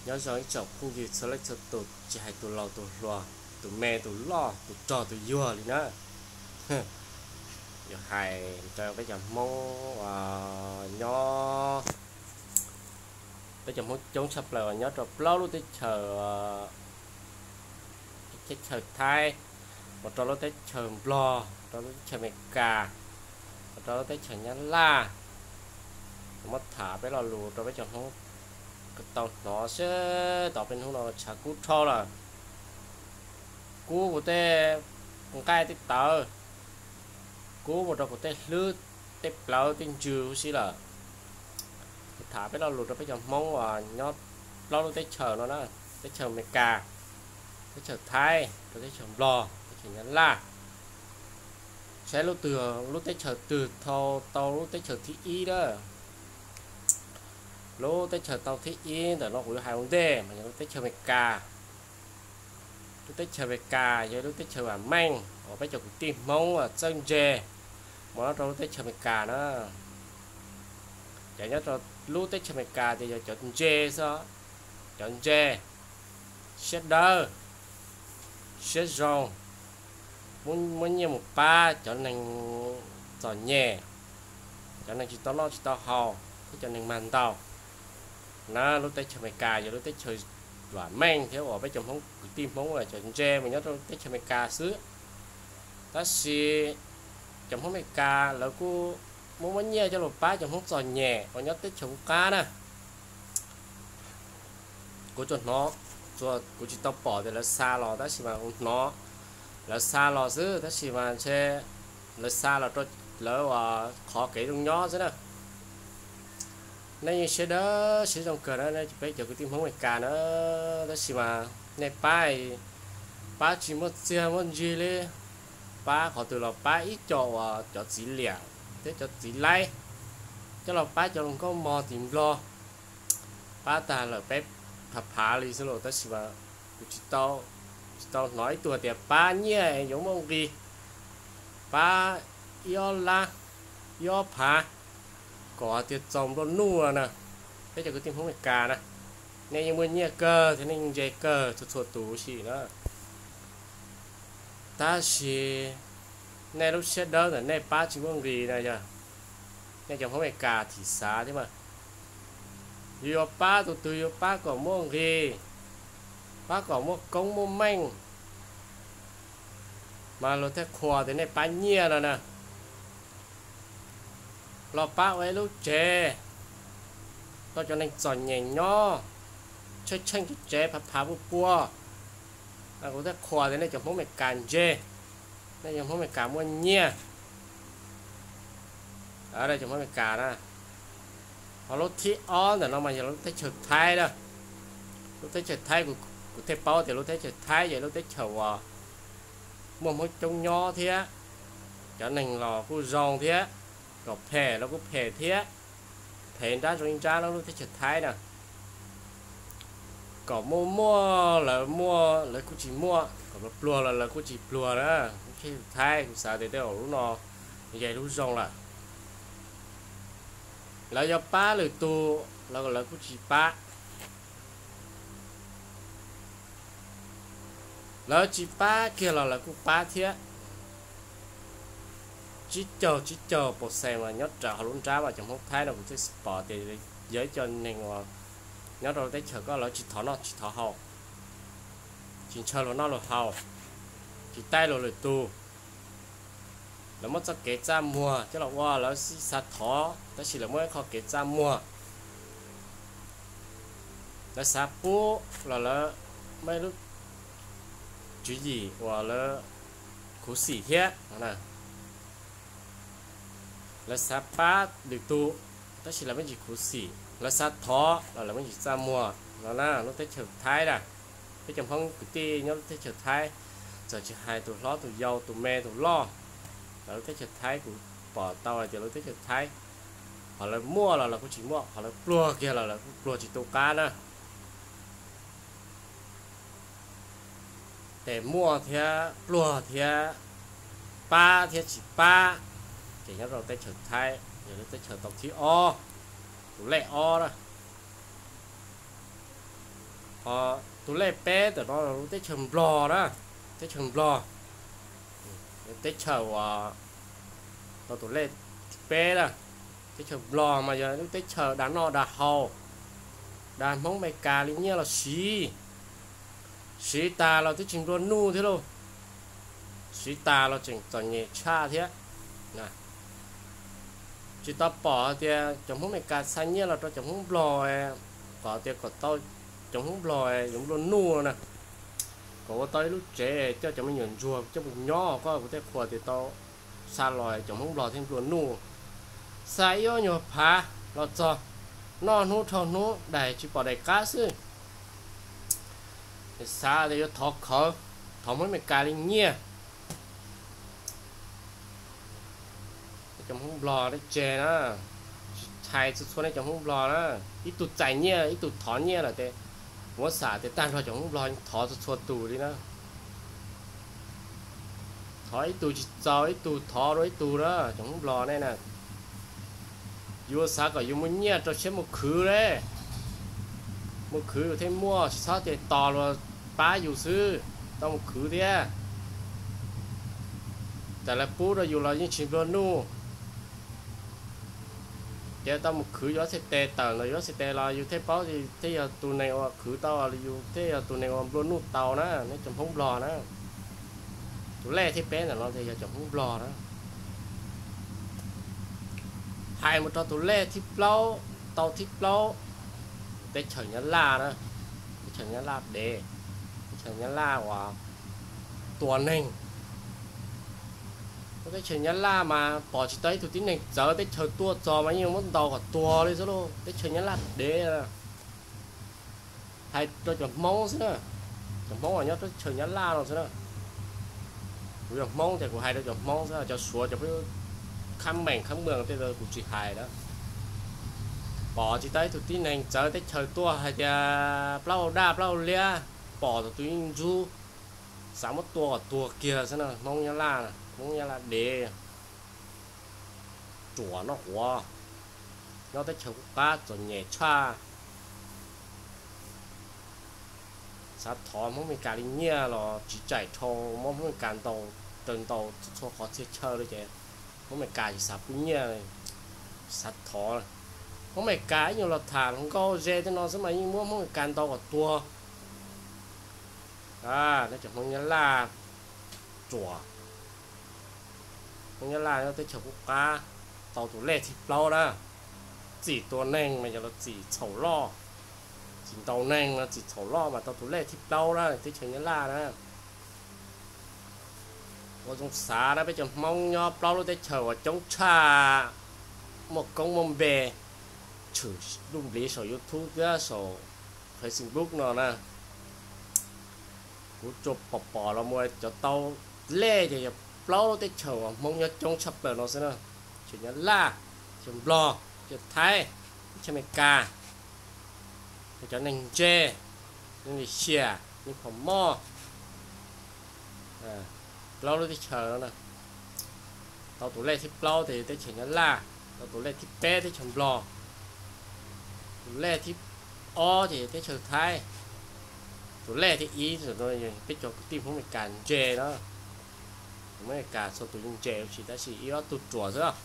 Nyob zoo ib tsoom phooj ywg txhua leej txhua tus, tsis hais tus laus tus hluas, tus me tus loj, tus rog tus yuag li na. Yuav hais rau peb cov Hmoob nyob, peb cov Hmoob coob tshaj plaws uas nyob rau plaub lub teb chaws, teb chaws Thaib, mus rau lub teb chaws Nplog, rau lub teb chaws Amelikas, mus rau lub teb chaws Nyab Laj. Muab tham peb lo lus rau peb cov Hmoob tau hnov seb, tom peb hnub no tshav kub dhau lawm. Kub kuv tej nqaij tej tawv, kub mus rau kuv tej hlwb tej plawv tej ntsws huv si lawm. Tham peb lo lus rau peb cov Hmoob uas nyob plaub lub teb chaws no na, teb chaws Amelikas, teb chaws Thaib, rau teb chaws Nplog, teb chaws Nyab Laj. Saib lub twg, lub teb chaws twg tau, tau lub teb chaws thib ib na. Lub teb chaws tau thib ib ntawm no kuv yuav hais ua ntej mas yog lub teb chaws Amelikas. Lub teb chaws Amelikas yog lub teb chaws vam meej uas peb cov kwv tij Hmoob uas txawj ntse mus nyob rau lub teb chaws Amelikas na. Cov nyob rau lub teb chaws Amelikas ces yog cov ntse xwb, cov ntse, siab dawb, siab zoo, muab nyiaj mus pab cov neeg txom nyem, cov neeg tsis tau noj tsis tau haus thiab cov neeg mag ntaus na. Lub teb chaws Amelikas yog lub teb chaws vam meej thiab uas peb cov Hmoob kwv tij Hmoob uas cov ntse mus nyob rau teb chaws Amelikas xwb. Tab sis cov Hmoob Amelikas lawv kuj muab muab nyiaj coj los pab cov Hmoob txom nyem uas nyob teb chaws kuv qab na. Kuv tsuas hnov, kuv tsis tau pom tias lawv xa los tab sis mas kuv hnov lawv xa los xwb, tab sis mas ntshe lawv xa los rau lawv uas qhov kev zoo nyob xwb na. Nej yeej siab dawb siab zoo kawg na, peb cov kwv tij Hmoob Amelikas na, tab sis mas nej pab, pab tsis muaj txiag muaj ntsig li. Pab qhov twg los pab ib co uas cov txiv liam thiab cov txiv laib, coj los pab cov hluas nkauj mog tim Nplog. Pab tag lawm peb phav phav li xwb los tab sis mas kuv tsis tau, tsis tau hnov ib tug tias pab nyiaj yuav muaj nqis, pab ib ob lab, ib ob phav, kom hais tias txaus nplua nuj no na. Peb cov kwv tij Hmoob Amelikas na, nej yeej muaj nyiaj kawg thiab nej yeej ntse kawg txhua txhua tus sim na. Tab sis nej lub siab dawb ntawm nej pab tsis muaj nqis na yog nej cov Hmoob Amelikas thim xav thiab mas. Yus yuav pab tus twg yuav pab kom muaj nqis, pab kom muaj koob muaj meej, mas luag thiaj qhuas tias nej pab nyiaj no na. Los pab ua ib lub tsev rau cov neeg txom nyem nyob, tsheej tsheej tsev phav phav pua pua, kuv thiaj qhuas tias nej cov Hmoob Amelikas ntse, nej cov Hmoob Amelikas muaj nyiaj. Cov Hmoob Amelikas na, ho lub thib ob ntawm no mas yog lub teb chaws Thaib na. Lub teb chaws Thaib, kuv thiaj paub tias lub teb chaws Thaib yog lub teb chaws uas muaj Hmoob coob nyob thiab, cov neeg los kuj zoo thiab, kom phem los kuj phem thiab, phem nrab zoo ib nrab no lub teb chaws Thaib na. Kom muaj muaj los lawv muaj, lawv kuj tsis muaj, kom pluag pluag los lawv kuj tsis pluag na. Lub teb chaws Thaib kuv xav tias tej zaum lub no yog lub zoo lawm. Lawv yuav pab lwm tus los lawv kuj tsis pab. Lawv tsis pab kiag los lawv kuj pab thiab. Tsib caug tsib caug pos xees mas nyob rau hauv lub nrab mas cov Hmoob Thaib no kuv thiaj pom tias yog ib co neeg uas nyob rau teb chaws koj lawv tsis thov noj tsis thov haus, tsis ntshaw luag noj luag haus, tsis taij luag lwm tus. Lawv muab txoj kev txaj muag coj los ua, lawv xav thov tab sis lawv muab ib qho kev txaj muag. Lawv xav pub los lawv muaj ib lub tswv yim uas lawv khuv xim thiab. Lawv xav pab lwm tus tab sis lawv muaj tsis khuv xim, lawv xav thov los lawv muaj tsis txaj muag no na. Lub teb chaws Thaib na, peb cov Hmoob kwv tij nyob lub teb chaws Thaib, txawm tsis hais tus hlob tus yau tus me tus loj, lawv lub teb chaws Thaib kuv pom tau hais tias lub teb chaws Thaib qhov lawv muaj los lawv kuj tsis muaj, qhov lawv pluag kiag los lawv kuj pluag tsis tu qab na. Ces muaj thiab pluag thiab, pab thiab tsis pab, ces nyob rau teb chaws Thaib yog lub teb chaws tau thib ob, tus lej ob na. Tus lej peb ntawm no lub teb chaws Nplog na, teb chaws Nplog, teb chaws uas tau tus lej peb na, teb chaws Nplog mas yog lub teb chaws dag noj dag haus, dag Hmoob Amelikas li nyiaj los siv, siv tas los twb tsis nplua nuj thiab lauj, siv tas los tseem txom nyem tshaj thiab. Tsis tau pom hais tias cov Hmoob Amelikas xa nyiaj los rau cov Hmoob Nplog kom tias kom tau cov Hmoob Nplog yuav nplua nuj no na, kom ua tau ib lub tsev coj cov me nyuam ntsuag coj mus nyob, koj kuv tej qhua tias tau xa los cov Hmoob Nplog thiaj nplua nuj. Xa ib ob nyuag phav los txog, noj hnub dhau hnub, daim tsis pom daim qab xwb. Xav tias yuav thov khawv, thov Hmoob Amelikas li nyiaj. Cov Hmoob Nplog nej tseg na, tsis hais txhua txhua nej cov Hmoob Nplog na, ib tug txais nyiaj ib tug thov nyiaj lawm ces kuv muab xam tias tag nrho cov Hmoob Nplog thov txhua txhua tus li na. Thov ib tug tsis txaus ib tug thov dua ib tug na cov Hmoob Nplog nej na. Yus xav kom yus muaj nyiaj rau siab mus khwv li, mus khwv yus thiaj muaj, tsis txhob tias tos luag pab yus xwb, tau mus khwv thiab. Txawm lawv pub rau yus los yeej tsis nplua nuj. Ces tau mus khwv yus ob txhais tes, tawm ntawm yus ob txhais tes los yus thiaj paub thiaj yog tus neeg uas khwv tau, yus thiaj yog tus neeg uas nplua nuj tau na, nej cov Hmoob Nplog na. Tus lej thib peb ntawm no ces yog cov Hmoob Nplog na. Hais mus rau tus lej thib plaub, tau thib plaub, teb chaws Nyab Laj na, teb chaws Nyab Laj dev, teb chaws Nyab Laj uas tua neeg. Teb chaws Nyab Laj mas pom tsis tau ib tug tib neeg txawv teb chaws tuaj txog mas yeej muab ntaus kom tuag li xwb lauj, teb chaws Nyab Laj dev. Hais rau cov Hmoob xwb na, cov Hmoob uas nyob teb chaws Nyab Laj no xwb na. Kuv yog Hmoob ces kuv hais rau cov Hmoob xwb, cov Suav cov pheej khab meem khab mwees tej ntawd kuv tsis hais na. Pom tsis tau ib tug tib neeg txawv teb chaws tuaj hais tias plaub hau daj plaub hau liab, pom tus twg yeej ntxub, xav muab tua kom tuag kiag xwb na. Hmoob Nyab Laj, Hmoob Nyab Laj dev, ruam noj quav, nyob teb chaws kuj qab txom nyem tshaj. Xav thov Hmoob Amelikas li nyiaj los tsis txaus dhau, muab Hmoob Amelikas ntaus, raws ntaus txhua qhov txhia chaw li ces Hmoob Amelikas tsis xav pub nyiaj, tsis xav thov. Hmoob Amelikas ib nyuag los tham hluas nkauj ze tej no xwb mas yeej muab Hmoob Amelikas ntaus kom tuag. Nej cov Hmoob Nyab Laj ruam, Hmoob Nyab Laj nyob teb chaws kuj qab, tau tus lej thib plaub na. Txim tua neeg mas yog los txim txhaum loj, txim ntaus neeg mas txim txhaum loj mas tau tus lej thib plaub na teb chaws Nyab Laj na. Ua zoo xav na, peb cov Hmoob nyob plaub lub teb chaws uas coob tshaj, muaj koob muaj npe, tshwm lub npliv saum YouTube thiab saum Facebook no na. Kuv tsuas pom pom los mus cov tau lej ces yog plaub lub teb chaws uas Hmoob nyob coob tshaj plaws no xwb na. Teb chaws Nyab Laj, teb chaws Nplog, teb chaws Thaib, teb chaws Amelikas, cov neeg ntse, neeg Lis Xias, neeg Phom Moj, plaub lub teb chaws no na. Tau tus lej thib plaub ces teb chaws Nyab Laj, tau tus lej thib peb teb chaws Nplog, tus lej thib ob ces teb chaws Thaib, tus lej thib ib peb cov kwv tij Hmoob Amelikas ntse na. Hmoob Amelikas txhua tus yeej ntse ua si tab sis ib ob tug ruam xwb,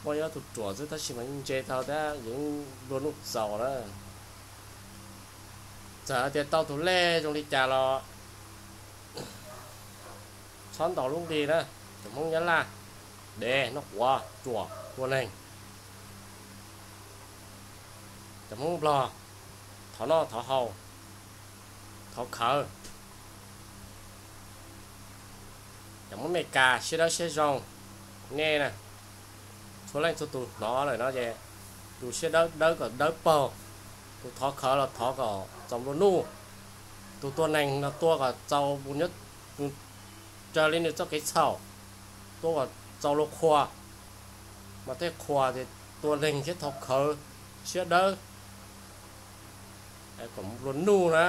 muaj ib ob tug ruam xwb tab sis mas yeej ntse tau thiab yeej nplua nuj txaus na. Txawm hais tias tau tus lej zoo li cas los txhob ntaus lub nqi na. Cov Hmoob Nyab Laj dev, noj quav, ruam, tua neeg. Cov Hmoob Nplog thov noj thov haus, thov khawv. Cov Hmoob Amelikas siab dawb siab zoo, nej na, txhua leej txhua tus hnov lawm no ces tus siab dawb dawb kom dawb paug, tus thov khawv los thov kom txaus nplua nuj, tus tua neeg los tua kom txaus mus nyob raws li nws txoj kev txhaum, tua kom txaus luag qhuas, mas tej qhuas ces tua neeg thiab thov khawv, siab dawb kom nplua nuj na.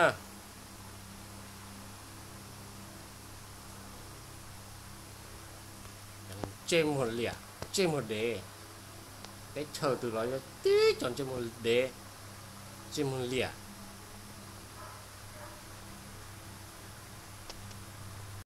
Ntsej muag liam, ntsej muag dev, teb chaws twg los yog tib cov ntsej muag dev, ntsej muag liam.